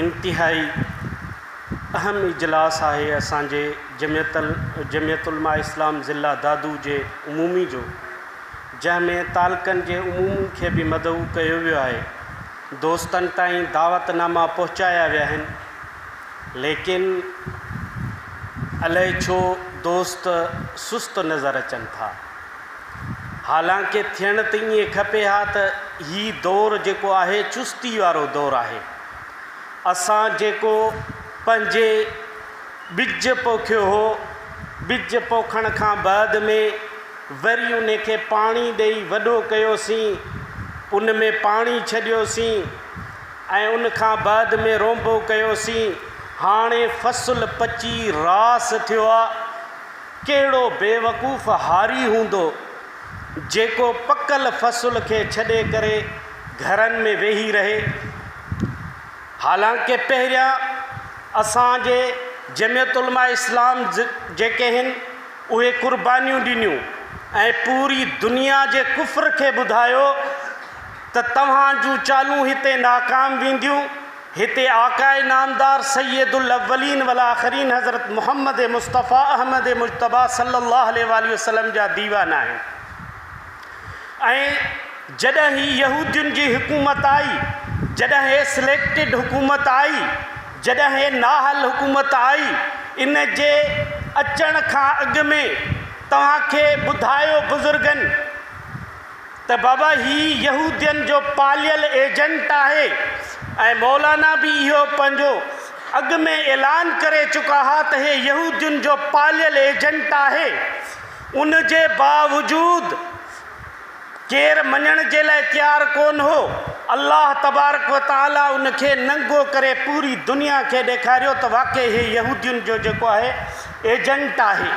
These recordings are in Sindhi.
انتهائي اهم اجلاس آهي اسان جي جمعيت جمعيت علماء اسلام ضلع دادو جي عمومي جو، جنهن ۾ تعلقن جي عمومي کي به مدعو ڪيو ويو آهي. دوستن تائين دعوت ناما پهچايا ويا آهن، ليڪن الائي ڇو دوست سست نظر اچن ٿا. حالانڪه ٿيڻ ته ائين کپي ها ته هي دور جيڪو آهي چستي وارو دور آهي. اسان جيڪو پنهنجي ٻج پوکيو هو، ٻج پوکڻ کان بعد ۾ وري ان کي پاڻي ڏئي وڏو ڪيوسين، ان ۾ پاڻي ڇڏيوسين ۽ ان کان بعد ۾ رونبو ڪيوسين، هاڻي فصل پچي راس ٿيو آ. ڪهڙو بيوقوف هاري هوندو جيڪو پڪل فصل کي ڇڏي ڪري گهرن ۾ ويهي رهي. حالانڪه پهريان اسان جي جمعيت علماء اسلام جيڪي هن اهي قربانيون ڏنيون ۽ پوري دنيا جي ڪفر کي ٻڌايو ته توهان جون چالون هتي ناڪام وينديون، هتي آقاء نامدار سيد الاولين والآخرين حضرت محمد مصطفيٰ احمد مجتبيٰ صلّي الله عليه واٰله وسلّم جا ديوانا آهن ۽ جڏهن هي يهودين جي حڪومت آئي، جڏهن هي سليڪٽڊ حڪومت آئي، جڏهن هي نااهل حڪومت آئي، ان جي اچڻ کان اڳ ۾ توهان کي ٻڌايو بزرگن ته بابا هي يهودين جو پاليل ايجنٽ آهي ۽ مولانا به اهو پنهنجو اڳ ۾ اعلان ڪري چڪا ها ته هي يهودين جو پاليل ايجنٽ آهي، ان جي باوجود ڪير مڃڻ جي لاء تيار ڪونه هو. الله تبارڪ و تعالي ان کي ننگو ڪري پوري دنيا کي ڏيکاريو ته واقعي هي يهودين جو جيڪو آهي ايجنٽ آهي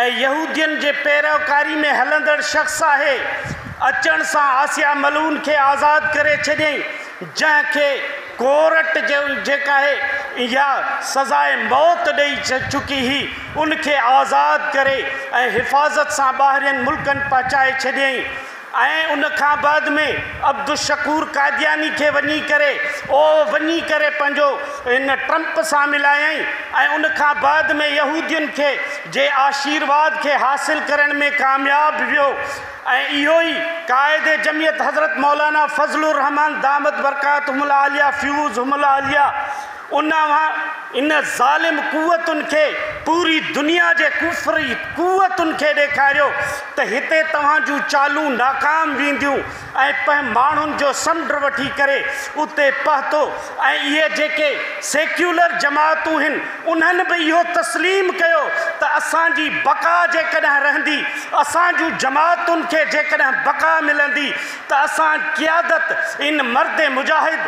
۽ يهودين جي پيروڪاري ۾ هلندڙ شخص آهي. اچڻ سان آسيا ملعون کي آزاد ڪري ڇڏيائين، جنهن کي ڪورٽ جيڪا آهي اها سزاء موت ڏئي چڪي هئي، ان کي آزاد ڪري ۽ حفاظت سان ٻاهرين ملڪن پهچائي ڇڏيائين ۽ ان کان بعد ۾ عبدالشڪور قادياني کي وڃي ڪري او وڃي ڪري پنهنجو ان ٽرمپ سان ملايائين ۽ ان کان بعد ۾ يهودين کي جي آشيرواد کي حاصل ڪرڻ ۾ ڪامياب ويو ۽ اهو ئي قائد جمعيت حضرت مولانا فضل الرحمان دامت برڪاتهم العاليه فيوضهم العاليه ان ان ظالم قوتن کي پوري دنيا جي ڪفري قوتن کي ڏيکاريو ته هتي توهان جون چالون ناڪام وينديون ۽ پنهن ماڻهن جو سمنڊ وٺي ڪري اتي پهتو ۽ اهي جيڪي سيڪيولر جماعتون هن انهن به اهو تسليم ڪيو ته اسان جي بقا جيڪڏهن رهندي، اسان جون جماعتن کي جيڪڏهن بقا ملندي ته اسان قيادت ان مرد مجاهد،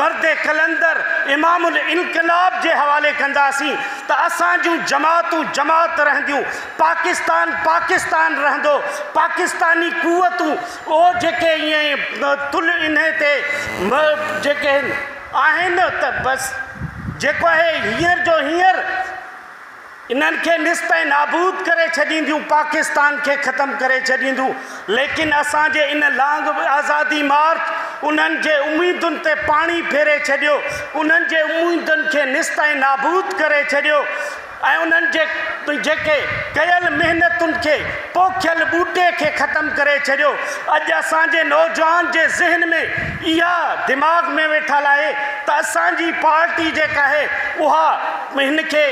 مرد قلندر، امام الانقلاب جي حوالي ڪنداسين ته اسان جون جماعتون جماعت رهنديون، پاڪستان پاڪستان رهندو، پاڪستاني قوتون اهو جيڪي ائين تل انهي تي جيڪي آهن ته بس جيڪو آهي هينئر جو هينئر انهن کي نيست ۽ نابود ڪري ڇڏينديون، پاڪستان کي ختم ڪري ڇڏينديون، ليڪن اسان جي ان لانگ آزادي مارچ انهن جي اميدن تي پاڻي ڦيري ڇڏيو، انهن جي اميدن کي نيست ۽ نابود ڪري ڇڏيو. ۽ انهن جي جيڪي ڪيل محنتن کي، پوکيل ٻوٽي کي ختم ڪري ڇڏيو. اڄ اسان جي نوجوان جي ذهن ۾ اها دماغ ۾ ويٺل آهي ته اسان جي پارٽي جيڪا آهي اها هن کي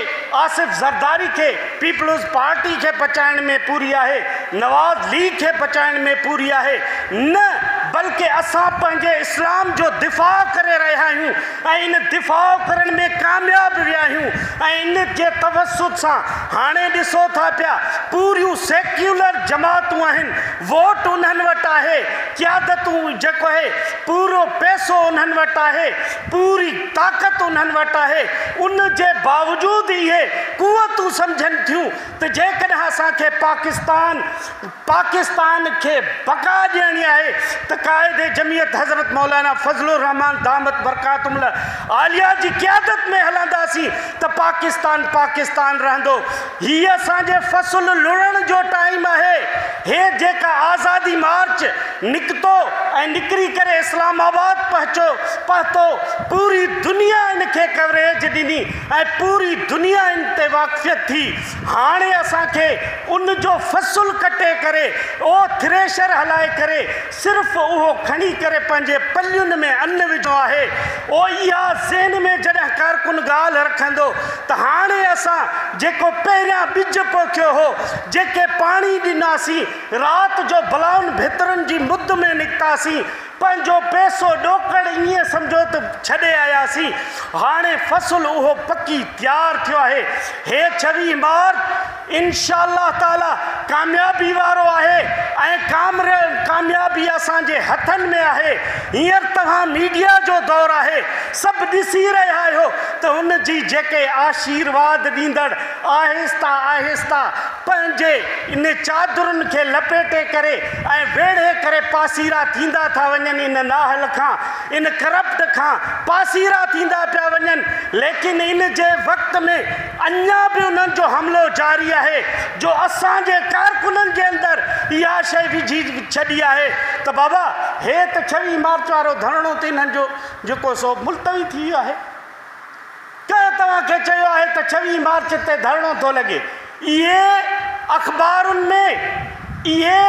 آصف زرداري کي پيپلز پارٽي کي بچائڻ ۾ پوري آهي، نواز ليگ کي بچائڻ ۾ پوري آهي، نه بلڪه اسان پنهنجي اسلام جو دفاع ڪري رهيا آهيون. ۽ ان دفاع ڪرڻ ۾ ڪامياب ويا آهيون ۽ ان جي توسط سان هاڻي ڏسو ٿا پيا پوريون سيڪيولر جماعتون آهن ووٽ انهن وٽ آهي قيادتون جيڪو آهي پورو پئسو انهن وٽ آهي پوري طاقت انهن وٽ آهي ان جي باوجود اهي قوتون سمجهن ٿيون ته جيڪڏهن اسان کي پاڪستان پاڪستان کي بقا ڏيڻي آهي ته قائد جمعيت حضرت مولانا فضل الرحمان دامت برڪاتهم العاليه جي قيادت ۾ هلنداسين ته پاڪستان پاڪستان رهندو. هي اسان جي فصل لڻڻ جو ٽائيم آهي. هي جيڪا آزادي مارچ نڪتو ۽ نڪري ڪري اسلام آباد پهچو پهتو، پوري دنيا ان کي ڪوريج ڏني ۽ پوري دنيا ان تي واقفيت ٿي. هاڻي اسان کي ان جو فصل ڪٽي ڪري اهو ٿريشر هلائي ڪري صرف اهو کڻي ڪري پنهنجي پلين ۾ ان وجهڻو آهي. او اها ذهن ۾ جڏهن ڪارڪن ڳالهه رکندو ته هاڻي اسان جيڪو پهريان ٻج پوکيو هو، جيڪي پاڻي ڏناسين، رات جو بلائن ڀترن جي مد ۾ نڪتاسين، پنهنجو پئسو ڏوڪڙ ائين سمجهو ته ڇڏي آياسين، هاڻي فصل اهو پڪي تيار ٿيو آهي. هي 26 مارچ انشاء الله تعالي ڪاميابي وارو آهي ۽ ڪاميابي اسان جي هٿن ۾ آهي. هينئر توهان ميڊيا جو دور آهي، سڀ ڏسي رهيا آهيو ته هن جي جيڪي آشيرواد ڏيندڙ آهسته آهسته پنهنجي ان چادرن کي لپيٽي ڪري ۽ ويڙهي ڪري پاسيرا ٿيندا ٿا وڃن، ان نااهل کان، ان ڪرپٽ کان پاسيرا ٿيندا پيا وڃن، ليڪن ان جي وقت ۾ اڃا به انهن جو حملو جاري آهي جو اسان جي ڪارڪنن جي اندر اها شيء وجهي ڇڏي آهي ته بابا هي ته 26 مارچ وارو ڌرڻو ته انهن جو جيڪو سو ملتوي ٿي ويو آهي. ڪنهن توهان کي چيو آهي ته 26 مارچ تي ڌرڻو ٿو لڳي؟ اهي اخبارن ۾، اهي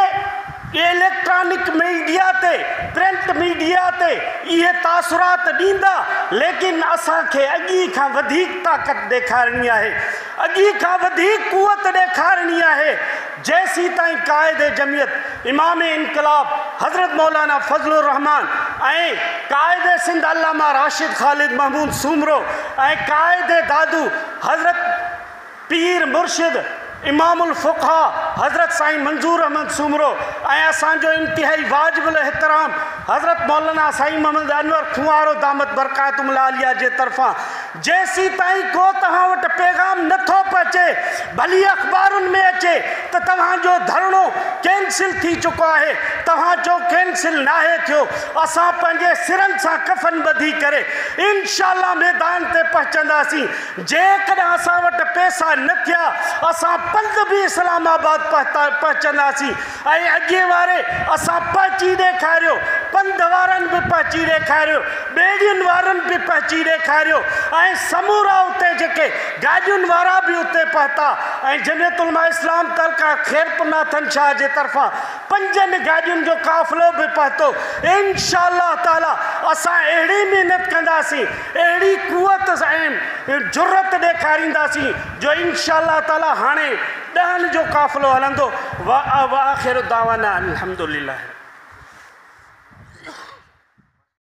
اليڪٽرانڪ ميڊيا تي، پرنٽ ميڊيا تي اهي تاثرات ڏيندا، ليڪن اسان کي اڳي کان وڌيڪ طاقت ڏيکارڻي آهي، اڳي کان وڌيڪ قوت ڏيکارڻي آهي. جيسيتائين قائد جمعيت، امام انقلاب حضرت مولانا فضل الرحمان ۽ قائد سنڌ علامه راشد خالد محمود سومرو ۽ قائد دادو حضرت پير مرشد امام الفقهاء حضرت سائين منظور احمد سومرو ۽ اسان جو انتهائي واجب الاحترام حضرت مولانا سائين محمد انور کنوارو دامت برڪاتهم العاليه جي طرفان جيسيتائين ڪو توهان وٽ پيغام نه ٿو پهچي، ڀلي اخبارن ۾ اچي ته توهان جو ڌرڻو ڪينسل ٿي چڪو آهي، توهان جو ڪينسل ناهي ٿيو، اسان پنهنجي سرن سان ڪفن ٻڌي ڪري انشاء الله ميدان تي پهچنداسين، جيڪڏهن اسان وٽ پئسا نه ٿيا اسان پنڌ به اسلام آباد پهچنداسين ۽ اڳئين واري اسان پهچي ڏيکاريو، پنڌ وارن به پهچي ڏيکاريو، ٻيڙين وارن به پهچي ڏيکاريو ۽ سمورا اتي جيڪي گاڏين وارا به اتي پهتا ۽ جمعيت علماء اسلام تعلقه خيرپورناٿن شاهه جي طرفان پنجن گاڏين جو قافلو به پهتو. انشاء الله تعالي اسان اهڙي محنت ڪنداسين، اهڙي قوت ۽ جرئت ڏيکارينداسين جو انشاء الله تعالي هاڻي ڏهن جو قافلو هلندو. واخر دعوانا الحمدلله.